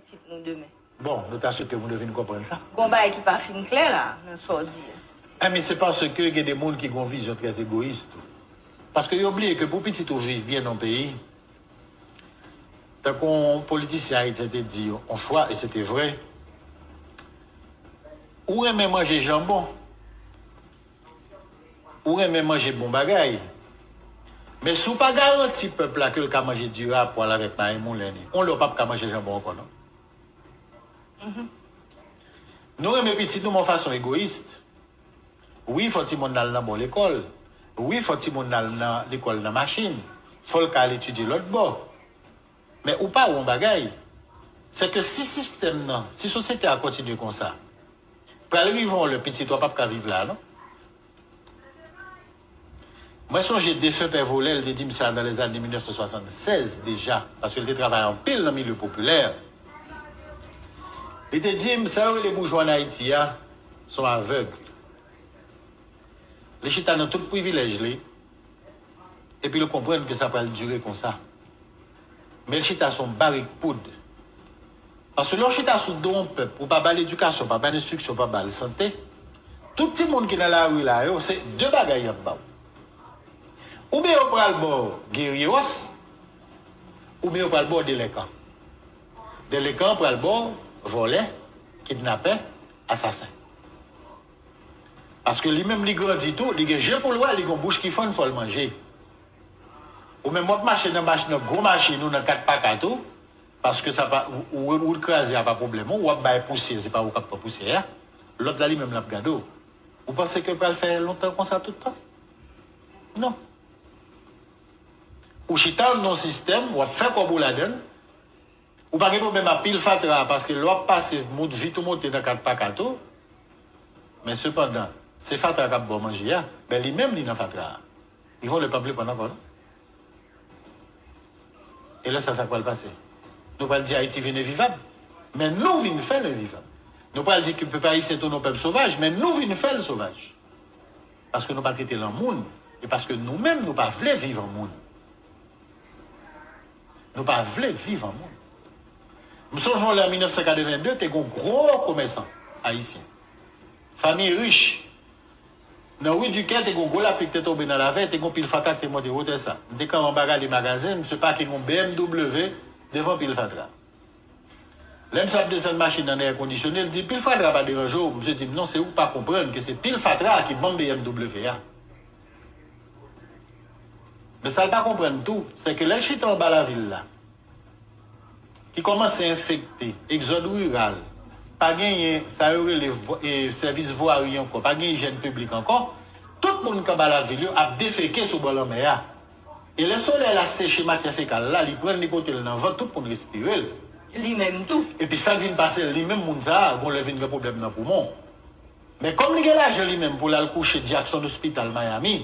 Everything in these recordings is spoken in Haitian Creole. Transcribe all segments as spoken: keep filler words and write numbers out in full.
pitit nou demen. Bon, nou ta swete moun yo vin konprann sa. Gon bagay ki pa fin klè la, nan sa w di a. Enben, se paske gen de moun ki gon vizyon trè egoyis tou. Paske yo bliye ke pou pitit ou viv byen nan yon peyi, tankou yon politisyen ayisyen te di yon fwa, e se te vre, ou renmen manje janbon, ou renmen manje bon bagay, men si w pa garanti pèp la ke l ka manje diri a pwal avèk mayi moulen li, yon lè w p ap ka manje janbon ankò non. Nou renmen pitit nou men yon fason egoyis. Wi, fò timoun nan al nan bon lekòl. Wi, fò timoun nan al nan lekòl nan machin. Fò l ka al etidye lòt bò. Men ou pa wè yon bagay, se ke si sistèm nan, si sosyete a kontinye konsa, pral rive yon lè pitit ou a p ap ka viv la non. Mwen sonje defen pè Volè, l te di m sa nan lèzane mil nèf san swasannsèz deja, paske l te travay anpil nan milye popilè. Li te di m, sa yo rele boujwa ann Ayiti a, se yon avèg. Li chita nan tout privilèj li, epi l konprann ke sa pral dire konsa. Men l chita sou yon barik poud. Paske lè w chita sou do yon pèp, ou pa ba l edikasyon, pa ba l enstriksyon, pa ba l sante, tout timoun ki nan lari la yo, se de bagay y ap ba w. Oubyen yo pral ba w gerye wòs, oubyen yo pral ba w delenkan. Delenkan an pral ba w vòlè, kidnapè, asasen. Paske li menm li grandi tou, li gen je pou l wè, li gen bouch ki fann, fò l manje. Ou menm w ap mache nan mach nan gwo machin ou nan kat pa kat ou, paske sa pa ou ou ou kraze a pa pwoblèm ou, w ap bay pousyè, se pa ou k ap pran pousyè a. Lòt la li menm l ap gade w. Ou panse ke l pral fè lontan konsa tout tan? Non. Ou chita nan yon sistèm, w ap fè kòb ou ladan l, ou pa gen pwoblèm ak pil fatra a, paske lè w ap pase mout vit ou monte nan kat pa kat ou, men sepandan, se fatra k ap ba w manje a, men li menm li nan fatra a. Li vòlè pa vle pran ankò non. E lè sa sa pral pase? Nou pral di Ayiti vin envivab, men nou vin fè l envivab. Nou pral di ke pèp ayisyen tounen yon pèp sovaj, men nou vin fè l sovaj. Paske nou pa trete l an moun, e paske nou menm nou pa vle viv an moun. Nou pa vle viv an moun. M sonje yon lè an mil nèf san katreven de te gon gwo komèsan ayisyen. Fanmi rich. Nan ri Dikè te gon gwo lapli ki te tonbe nan lavè, te gon pil fatra ki te monte wotè sa. M te kanpe anba gade magazen, misye pake yon B M W devan pil fatra. Lè misye ap desann machin nan nan èkondisyone, l di, pil fatra pa deranje w? Misye di m, non, se ou k pa konprann ke se pil fatra ki ban m B M W a. Men sa l pa konprann tou, se ke lè l chita anba lavil la, ki kòmanse enfekte, egzòd riral, pa genyen sa yo rele sèvis vwari ankò, pa gen ijyèn piblik ankò, tout moun k anba lavil yo ap defeke sou bò lanmè a. E lè solèy la seche matyè fekal la, li pran l, li pote l nan vant, tout moun respire l. Li menm tou. Epi sa k vin pase l, li menm moun sa a, gon lè vin gen pwoblèm nan poumon. Men kòm li gen lajan li menm pou l al kouche Jackson Hospital Miami,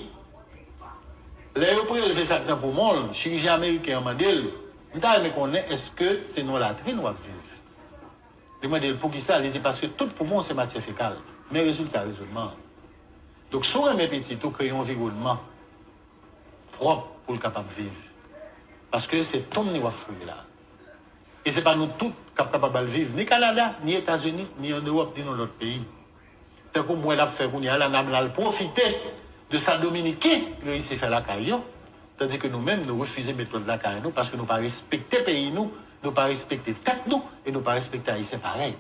lè yo prelve sa k nan poumon l, chirijyen ameriken an mande l, m ta renmen konnen èske se nan yon latrin w ap viv? Li mande l poukisa, li di paske tout poumon w se matyè fekal. Men rezilta rezònman an. Donk si w renmen pitit ou, kreye yon anviwònman pwòp pou l kapab viv. Paske se tonm li w ap fouye la. E se pa nou tout k ap kapab al viv ni Kanada, ni Etazini, ni ann Ewòp, ni nan lòt peyi. Tankou m wè l ap fè kounye a la, n a l al pwofite de sa Dominiken reyisi fè lakay yo, tandike nou menm, nou refize met lòd lakay nou paske nou pa respekte peyi nou, nou pa respekte tèt nou e nou pa respekte Ayisyen parèy.